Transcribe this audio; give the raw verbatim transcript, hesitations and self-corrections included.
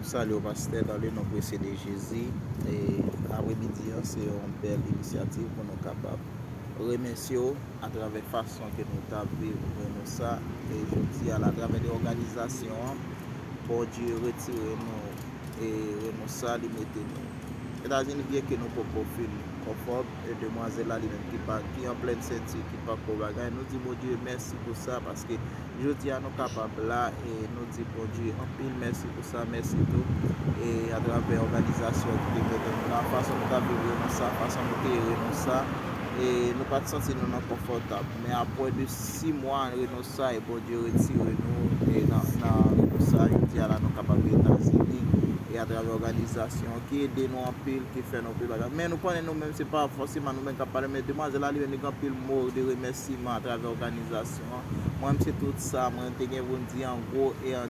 Salye w, pastè, dans le nom précieux de Jésus. E apremidi an, se yon bèl inisyativ pou nou kapab remèsye w atravè fason ke nou t ap viv Renosa. E jodi a la, atravè de òganizasyon an, Bondye retire nou e Renosa, li mete nou Etazini, byenke nou poko fin konfòm. E demwazèl la, li menm ki pa, ki an plèn senti, ki pa ko bagay. Nou di Bondye mèsi pou sa, paske jodi a nou kapab la, e nou di Bondye anpil mèsi pou sa, mèsi tou. E atravè òganizasyon ki te mete nou la, fason nou t ap viv Renosa, fason nou te ye Renosa, e nou pa t santi nou nan konfòtab. Men apre de sis mwa Renosa, e Bondye retire nou e nan, nan Renosa, jodi a la nou kapab Etazini, e atravè òganizasyon ki ede nou anpil, ki fè nou anpil bagay. Men nou konnen nou menm, se pa fòseman nou menm k ap pale, men demwazèl la, li menm, li gen anpil mo de remèsiman atravè òganizasyon an. Mwen menm, se tout sa mwen te gen pou m di an gwo e an